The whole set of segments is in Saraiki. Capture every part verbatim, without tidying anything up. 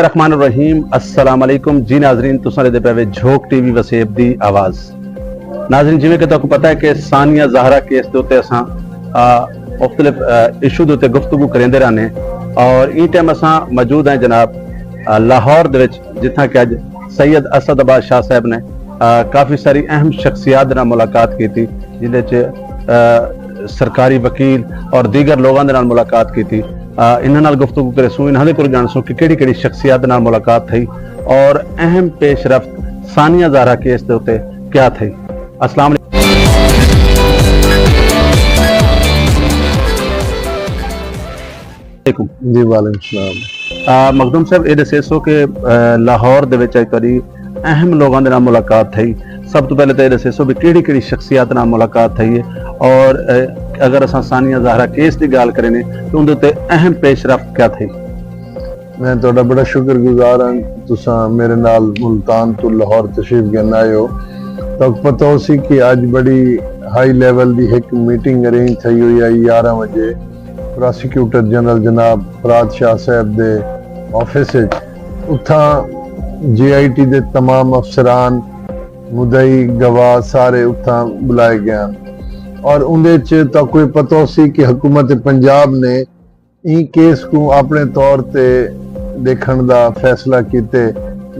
الرحمن الرحیم، السلام علیکم جی ناظرین، تساں دے پے وے جھوک ٹی وی وسیب دی آواز۔ ناظرین، جویں کہ تہاکوں پتہ ہے کہ ثانیہ زہرا کیس دے اتے اساں آ، مختلف آ، ایشو دے اتے گفتگو کریندے رہنے، اور این ٹائم اساں موجود ہیں جناب آ، لاہور دے وچ، جتھاں کہ اج سید اسد عباس شاہ صاحب نے آ، کافی ساری اہم شخصیات دے نال ملاقات کیتی، جن دے وچ آ، سرکاری وکیل اور دیگر لوگاں دے نال ملاقات کیتی۔ آ، انہاں نال گفتگو کرے سوں، انہاں دے کول جان سوں کہ کیڑی کیڑی شخصیات دے نال ملاقات تھئی اور اہم پیش رفت ثانیہ زہرا کیس دے اتے کیا تھئی۔ السلام علیکم۔ جی وعلیکم السلام۔ آ، مخدوم صاحب، اے ݙسیسو کہ آ، لاہور دے وچ اڄ تہاݙی اہم لوگاں دے نال ملاقات تھئی۔ سب توں پہلے تاں اے ݙسیسو بھی کیڑھی کیڑھی شخصیات نال ملاقات تھئی ہے، اور آ، اگر اساں ثانیہ زہرا کیس دی ڳالھ کرینے تو اوندے تے اہم پیش رفت کیا تھئی؟ میں تہاݙا بڑا شکر گزار ہاں، تساں میرے نال ملتان توں لاہور تشریف گھن آئے ہو۔ تہاکوں پتہ ہوسی کہ اڄ بڑی ہائی لیول دی ہک میٹنگ ارینج تھئی ہوئی ہے یارہاں وڄے پراسیکیوٹر جنرل جناب فرہاد شاہ صاحب دے آفس وچ۔ اتھاں جے آئی ٹی دے تمام افسران، مدعی، گواہ سارے اتھاں بلائے ڳئے ہن، اور اوندے وچ تہاکوں پتہ ہوسی کہ حکومت پنجاب نے ایں کیس کوں اپݨے طور تے ݙیکھݨ دا فیصلہ کیتے،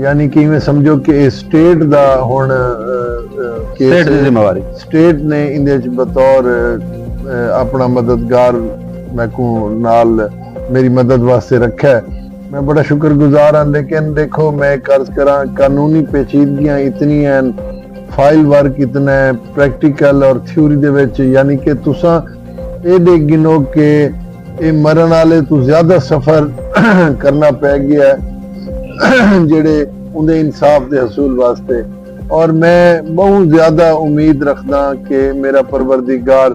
یعنی کہ ایویں سمجھو کہ اے سٹیٹ دا ہݨ کیس سٹیٹ دی ذمہ واری۔ سٹیٹ نے ایندے وچ بطور اپݨا مددگار میکوں نال میری مدد واسطے رکھیا ہے۔ میں بڑا شکر گزار ہاں، لیکن ݙیکھو میں عرض کراں، قانونی پیچیدگیاں اتنی ہیں، فائل ورک اتنا ہے، پریکٹیکل اور تھیوری دے وچ، یعنی کہ تساں اے ݙیکھ گھنو کہ اے مرݨ آلے توں زیادہ سفر کرݨا پئے ڳیا ہے جیڑھے اوندے انصاف دے حصول واسطے، اور میں ٻہوں زیادہ امید رکھداں کہ میرا پروردگار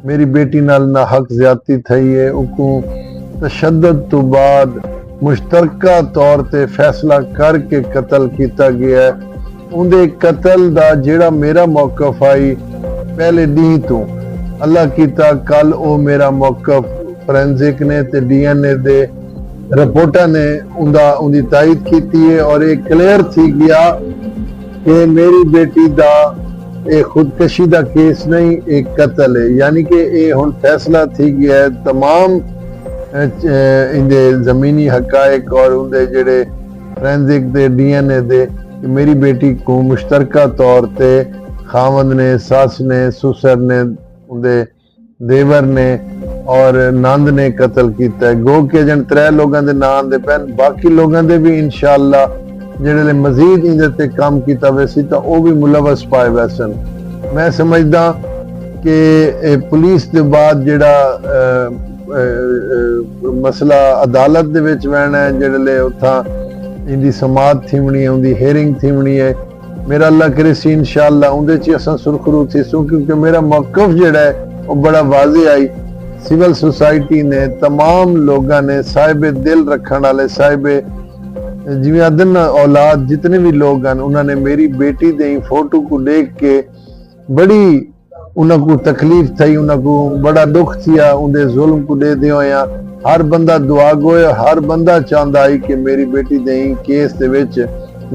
میری بیٹی نال ناحق زیادتی تھئی ہے، اوکوں تشدد توں بعد مشترکہ طور تے فیصلہ کر کے قتل کیتا ڳیا ہے۔ اوندے قتل دا جیڑھا میرا موقف ہئی پہلے ݙینہہ توں، اللہ کیتا کل او میرا موقف فورینزک نے تے ڈی این اے دے رپورٹاں نے اوندا اوندی تائید کیتی ہے اور اے کلیئر تھی ڳیا کہ میری بیٹی دا اے خودکشی دا کیس نہیں، اے قتل ہے، یعنی کہ اے ہݨ فیصلہ تھی ڳیا ہے تمام ایندے زمینی حقائق اور اوندے جیڑھے فورینزک دے ڈی این اے دے کہ میری بیٹی کوں مشترکہ طور تے خاوند نے، سس نے، سسر نے، اوندے دیور نے اور نند نے قتل کیتا ہے۔ گو کہ اجن ترے لوگاں دے ناں آندے پئن، باقی لوگاں دے وی انشاءاللہ جیڑھے لے مزید ایندے تے کم کیتا ویسی تاں او وی ملوث پائے ویسن۔ میں سمجھداں کہ اے پولیس دے بعد جیڑھا مسئلہ عدالت دے وچ ویݨا ہے، جیڑھے لے اتھاں ایندی سماعت تھیوݨی ہے، اوندی ہیئرنگ تھیوݨی ہے۔ میرا اللہ کریسی انشاءاللہ اوندے چ اساں سرخرو تھیسوں، کیونکہ میرا موقف جیڑھا ہے او بڑا واضح آئی۔ سول سوسائٹی نے، تمام لوگاں نے، صاحب دل رکھݨ آلے، صاحب جیویں آہدن نا اولاد، جتنے وی لوگ ہن، انہاں نے میری بیٹی دے ایں فوٹو کوں ݙیکھ کے بڑی انہاں کوں تکلیف تھئی، انہاں کوں بڑا ݙکھ تھیا اوندے ظلم کوں ݙیہدے ہوئیاں۔ ہر بندہ دعا گو ہے، ہر بندہ چاہندا ہئی کہ میری بیٹی دے ایں کیس دے وچ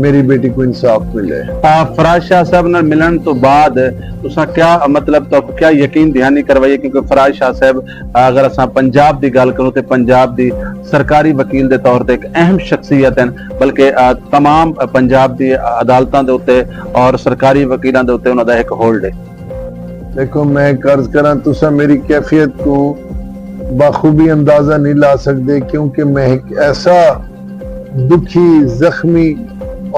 میری بیٹی کوں انصاف ملے۔ آ، فرہاد شاہ صاحب نال ملݨ توں بعد تساں کیا، مطلب، تہاکوں کیا یقین دہانی کروائی ہے؟ کیونکہ فرہاد شاہ صاحب، آ، اگر اساں پنجاب دی ڳالھ کروں تے پنجاب دی سرکاری وکیل دے طور تے ہک اہم شخصیت ہن، بلکہ، آ، تمام پنجاب دی عدالتاں دے اتے اور سرکاری وکیلاں دے اتے انہاں دا ہک ہولڈ ہے۔ ݙیکھو میں عرض کراں، تساں میری کیفیت کوں بخوبی اندازہ نہیں لا سڳدے، کیونکہ میں ہک ایسا دکھی، زخمی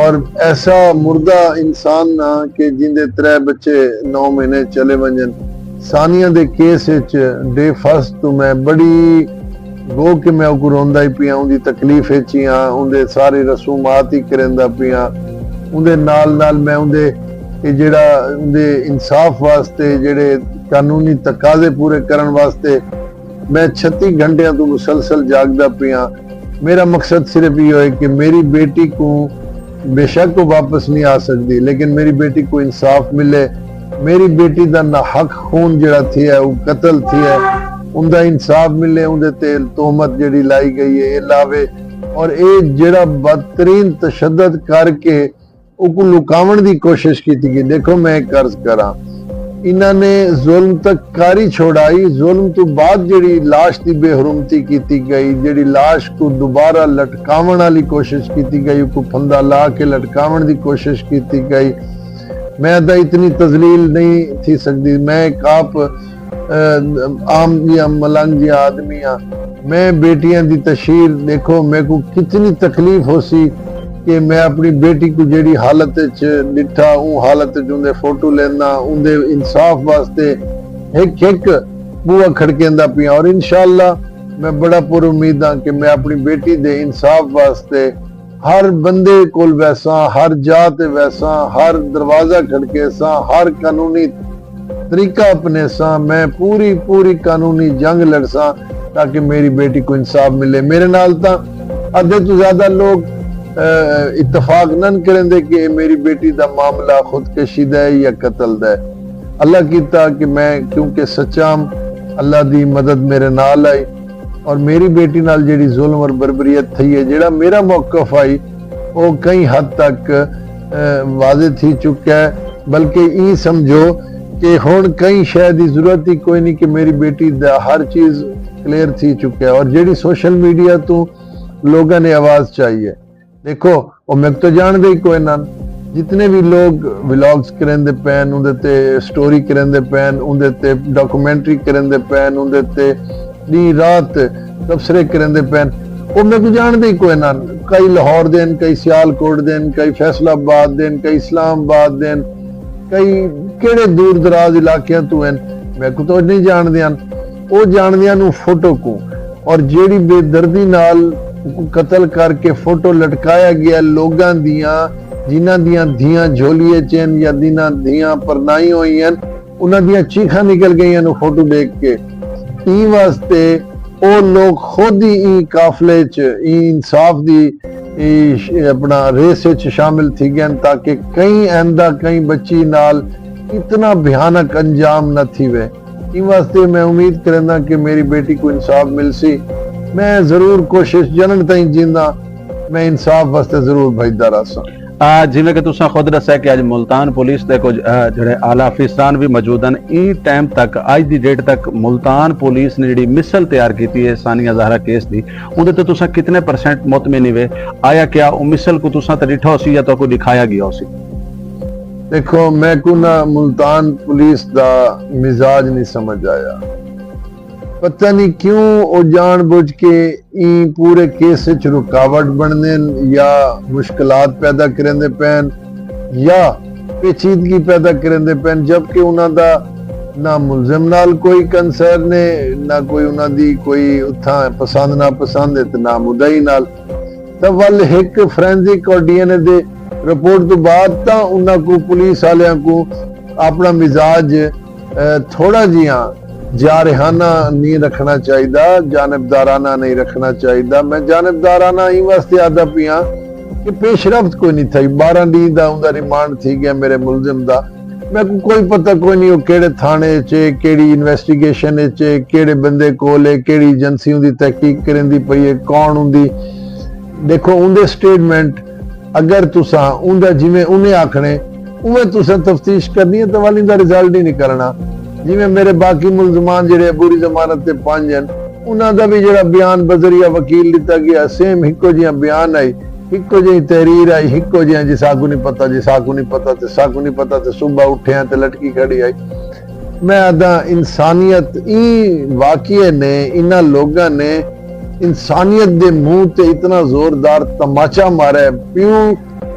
اور ایسا مردہ انسان ہاں کہ جیندے ترے بچے نو مہینے چلے ونڄن۔ ثانیہ دے کیس وچ ڈے فرسٹ توں میں بڑی گو کہ میں اوکوں روندا ہی پیاں، اوندی تکلیف وچ ہی ہاں، اوندے سارے رسومات ہی کریندا پیاں۔ اوندے نال نال میں اوندے اے جیڑھا اوندے انصاف واسطے، جیڑھے قانونی تقاضے پورے کرݨ واسطے میں چھتی گھنٹیاں توں مسلسل جاڳدا پیاں۔ میرا مقصد صرف ایہو ہے کہ میری بیٹی کوں، بے شک او واپس نہیں آ سڳدی، لیکن میری بیٹی کوں انصاف ملے۔ میری بیٹی دا ناحق خون جیڑھا تھیا ہے، او قتل تھیا ہے، اوندا انصاف ملے، اوندے تے تہمت جیڑھی لائی ڳئی ہے، اے لاوے۔ اور اے جڑا بدترین تشدد کر کے اوکوں لکاوݨ دی کوشش کیتی گئی۔ دیکھو میں ایک عرض کراں، انہاں نے ظلم تک کر ہی چھوڑائی، ظلم تو بعد جڑی لاش دی بے حرمتی کیتی گئی، جڑی لاش کو دوبارہ لٹکاوݨ والی کوشش کیتی گئی، کو پھندا لا کے لٹکاوݨ دی کوشش کیتی گئی۔ میں تاں اتنی تذلیل نہیں تھی سکدی۔ میں ایک آپ عام جیاں ملنگ جیاں آدمی ہاں۔ میں بیٹیاں دی تشہیر دیکھو میکوں کتنی تکلیف ہوسی کہ میں اپنی بیٹی کوں جیڑھی حالت اچ ڈٹھا اوں حالت اچ اوندے فوٹو لینداں اوندے انصاف واسطے ہک ہک بوا کھڑکیندا پیاں اور انشاءاللہ میں بڑا پر امید ہاں کہ میں اپنی بیٹی دے انصاف واسطے ہر بندے کول ویساں، ہر جاہ تے ویساں، ہر دروازہ کھڑکیساں، ہر قانونی طریقہ اپنیساں، میں پوری پوری قانونی جنگ لڑساں تاکہ میری بیٹی کو انصاف ملے۔ میرے نال تاں ادھے تو زیادہ لوگ اتفاق نن کریندے کہ میری بیٹی دا معاملہ خودکشی دا ہے یا قتل دا ہے۔ اللہ کیتا کہ میں کیونکہ سچام، اللہ دی مدد میرے نال آئی۔ اور میری بیٹی نال جیڑھی ظلم اور بربریت تھئی ہے جیڑھا میرا موقف آئی او کئی حد تک واضح تھی چکا ہے بلکہ ایں سمجھو کہ ہن کئی شے دی ضرورت ہی کوئی نہیں کہ میری بیٹی دا ہر چیز کلیئر تھی چکا ہے اور جیڑھی سوشل میڈیا تو لوگاں نے آواز چائی ہے دیکھو او میک تو جان دے ہی کوئی نہ جتنے بھی لوگ ولاگز کریں دے پین اندے تے سٹوری کریں دے پین اندے تے ڈاکومنٹری کریں دے پین اندے تے ݙینہہ رات تبصرے کریندے پئن۔ او میکوں ڄاݨدے ہی کوئے نہ ہن۔ کئی لاہور دے ہن، کئی سیالکوٹ دے ہن، کئی فیصل آباد دے ہن، کئی اسلام آباد دے ہن، کئی کیڑھے دور دراز علاقیاں توں ہن۔ میکوں تاں او نہیں ڄاݨدے ہن۔ او ڄاݨدے ہن اوں فوٹو کوں۔ اور جیڑھی بے دردی نال اوکوں قتل کر کے فوٹو لٹکایا ڳیا لوکاں دیاں جنہاں دیاں دھیاں جھولی اچ ہن یا جنہاں دھیاں پرنائی ہوئی ہن انہاں دیاں چیخاں نکل گئیاں نو فوٹو ڈیکھ کے ایں واسطے او لوگ خود ہی ایں قافلے چ ایں انصاف دی اپنا ریس چ شامل تھی گئن تاکہ کئی آئندہ کئی بچی نال اتنا بھیانک انجام نہ تھی وے۔ ایں واسطے میں امید کریندا کہ میری بیٹی کو انصاف مل سی۔ میں ضرور کوشش جنن تائیں جیندا میں انصاف واسطے ضرور بھجدا رہساں۔ آ، جیویں کہ تساں خود ݙسیا کہ اڄ ملتان پولیس دے کجھ، آ، جڑے اعلیٰ افسران وی موجود ہن۔ ایں ٹائم تک، اڄ دی ڈیٹ تک ملتان پولیس نے جڑی مثل تیار کیتی ہے ثانیہ زہرا کیس دی، اوندے تے تساں کتنے پرسنٹ مطمئن ہیوے؟ آیا کیا او مثل کو تساں تے ݙٹھا ہوسی یا تہاکوں ݙکھایا گیا ہوسی؟ دیکھو، میکوں نہ ملتان پولیس دا مزاج نہیں سمجھ آیا۔ پتہ نہیں کیوں او جان بوجھ کے ایں پورے کیس اچ رکاوٹ بنڑدین یا مشکلات پیدا کریندے پین یا پیچیدگی پیدا کریندے پین جبکہ انہاں دا نہ ملزم نال کوئی کنسرن ہے نہ کوئی انہاں دی کوئی اتھاں پسند ناپسند ہے تے نہ مدعی نال تاں ول ہک فرینزک اور ڈی این اے دے رپورٹ توں بعد تاں انہاں کوں پولیس آلیاں کوں اپنا مزاج تھوڑا جیاں جارحانہ نی رکھنا چاہیدا، جانبدارانہ نی رکھنا چاہیدا۔ میں جانبدارانہ ایں واسطے آہدا پیاں کہ پیش رفت کوئی نی تھئی، بارہ ڈینہہ دا اوندا ریمانڈ تھی گیا میرے ملزم دا، میکوں کوئی پتہ کوئی نی او کیڑھے تھانے اچ اے، کیڑھی انویسٹیگیشن اچ اے، کیڑھے بندے کول اے، کیڑھی ایجنسی اوندی تحقیق کریندی پئی اے، کون اوندی ڈیکھو اوندے سٹیٹمنٹ اگر تساں اوندا جیویں انہیں آکھنے اوویں تساں تفتیش کرنی ہے تاں ول ایندا رزلٹ ہی نکلنا۔ جیویں میرے باقی ملزمان جیڑھے عبوری ضمانت تے پنج ہن انہاں دا وی جیڑھا بیان بذریعہ وکیل ڈتا گیا سیم ہکو جیہاں بیان ہئی، ہکو جیہی تحریر ہئی، ہکو جیہاں جی ساکوں نی پتہ، جی ساکوں نی پتہ تے ساکوں نی پتہ تے صبح اٹھیاں تے لٹکی کھڑی ہئی۔ میں آہداں انسانیت ایں واقعے نے انہاں لوگاں نے انسانیت دے منہ تے اتنا زوردار تماچا مارا ہے پیو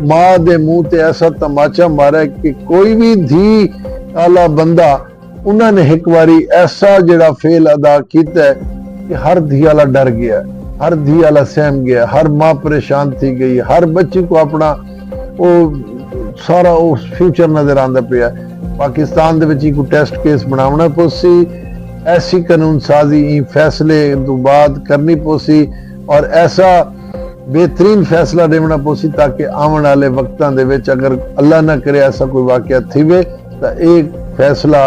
ماں دے منہ تے ایسا تماچا مارا ہے کہ کوئی بھی دھی آلا بندہ انہاں نے ایک واری ایسا جڑا فیل ادا کیتا ہے کہ ہر دھی آلا ڈر گیا ہے ہر دھی آلا سہم گیا ہے ہر ماں پریشان تھی گئی ہے ہر بچی کو اپنا او سارا او فیوچر نظر آندا پیا ہے۔ پاکستان دے وچ ایکوں ٹیسٹ کیس بناونا پوسی، ایسی قانون سازی ایں فیصلے توں بعد کرنی پوسی اور ایسا بہترین فیصلہ ڈیونا پوسی تاکہ آون آلے وقتاں دے وچ اگر اللہ نہ کرے ایسا کوئی واقعہ تھیوے تاں اے فیصلہ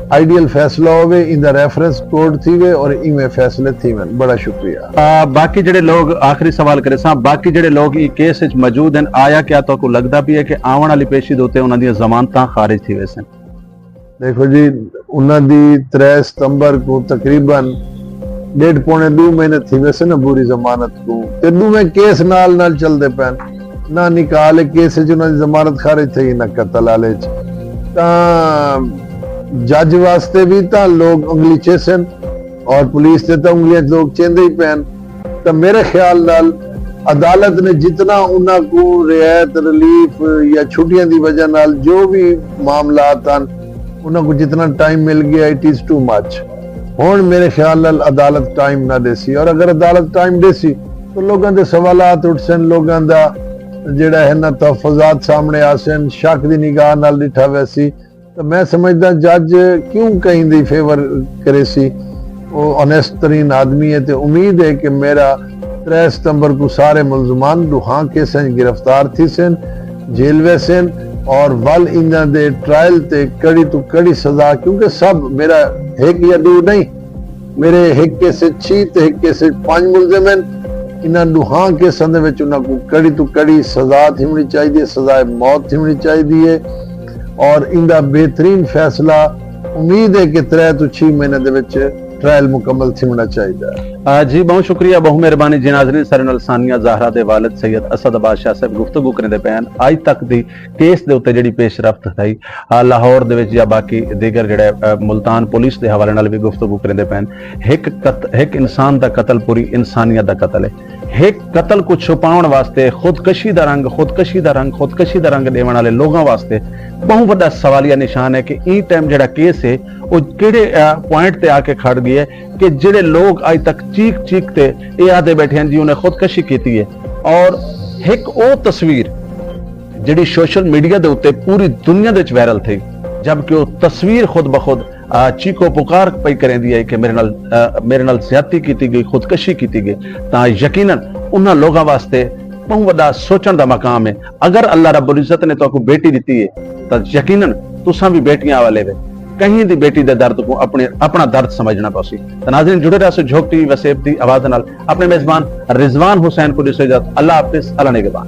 آئیڈیل فیصلہ ہووے، ایندا ریفرنس کورٹ تھیوے اور ایویں فیصلے تھیون۔ بڑا شکریہ۔ آ، باقی جڑے لوگ، آخری سوال کرے ساں، باقی جڑے لوگ ای کیس وچ موجود ہیں، آیا کیا تہاکوں لگدا پیا ہے کہ آون والی پیشی دے اتے انہاں دیاں ضمانتاں خارج تھی ویسن؟ دیکھو جی، انہاں دی ترے ستمبر کو تقریباً ڈیڑھ پونے ڈو مہینے تھی ویسے نا بری ضمانت کو، تے ڈوویں کیس نال نال چلدے پین۔ نہ نکاح آلے کیس وچ انہاں دی ضمانت خارج تھئی، نہ قتل آلے وچ۔ تاں جج واسطے بھی تاں لوگ انگلی چیسن اور پولیس تے تاں انگلیاں چ لوگ چیندے ہی پین۔ تاں میرے خیال نال عدالت نے جتنا انہاں کو رعایت، ریلیف یا چھٹیاں دی وجہ نال جو بھی معاملات ہن، انہاں کو جتنا ٹائم مل گیا، اٹ از ٹو مچ۔ ہن میرے خیال نال عدالت ٹائم نہ دیسی، اور اگر عدالت ٹائم دیسی تو لوگاں دے سوالات اٹھسن، لوگاں دا جڑا ہے نا تحفظات سامنے آسن، شک دی نگاہ نال ڈٹھا ویسی۔ تو میں سمجھدا جج کیوں کہیں دی فیور کریسی، وہ آنیسٹ ترین آدمی ہے۔ تے امید ہے کہ میرا ترے ستمبر کو سارے ملزمان ڈوہاں کیساں وچ گرفتار تھیسن، جیل ویسن، اور ول انہاں دے ٹرائل تے کڑی تو کڑی سزا، کیونکہ سب میرا ہک یا ڈو نہیں، میرے ہک کیس وچ چھی تے ہک کیس وچ پنج ملزم ہیں۔ انہاں ڈوہاں کیساں دے وچ انہاں کو کڑی تو کڑی سزا تھیونی چاہیے، سزائے موت تھیونی چاہیے، اور ان دا بہترین فیصلہ امید ہے کہ ترے تو چھی مہینے دے وچ ٹرائل مکمل تھیونا چاہیے۔ آ، جی، بہت شکریہ، بہت مہربانی جی۔ ناظرین، سارے نال ثانیہ زہرا دے والد سید اسد عباس شاہ صاحب گفتگو کریندے پئے ہن۔ اج تک دی کیس دے اتے جڑی پیش رفت تھئی، آ، لاہور دے وچ یا باقی دیگر جڑے، آ، ملتان پولیس دے حوالے نال بھی گفتگو کریندے پئے ہن۔ ہک قت-، ہک انسان دا قتل پوری انسانیت دا قتل ہے۔ ہک قتل کو چھپاون واسطے خودکشی دا رنگ، خودکشی دا رنگ، خودکشی دا رنگ ڈیون والے لوگاں واسطے بہت وڈا سوالیہ نشان ہے کہ ایں ٹائم جڑا کیس ہے، وہ کیڑے، آ، پوائنٹ تے آ کے کھڑ گئی ہے کہ جڑے لوگ اج تک چیک چیک تے اے آدھے بیٹھے ہیں جی انہیں خودکشی کیتی ہے۔ اور ہک او تصویر جڑی سوشل میڈیا دے اتے پوری دنیا دے وچ وائرل تھئی، جبکہ وہ تصویر خود بخود، آ، چیکو پکار پئی کریندی ہے کہ میرے نال، آ، میرے نال زیادتی کیتی گئی، خودکشی کیتی گئی، تاں یقیناً انہاں لوگاں واسطے بہت وڈا سوچن دا مقام ہے۔ اگر اللہ رب العزت نے تہاکوں بیٹی ݙتی ہے، تاں یقیناً تساں بھی بیٹیاں والے وے۔ کہیں دی بیٹی دے درد کو اپنے، اپنا درد سمجھنا پوسی۔ تاں ناظرین، جڑے رہسو جھوک ٹی وی وسیب دی آواز نال۔ اپنے میزبان رضوان حسین کو ݙیسو اجازت۔ اللہ حافظ، اللہ نگہبان۔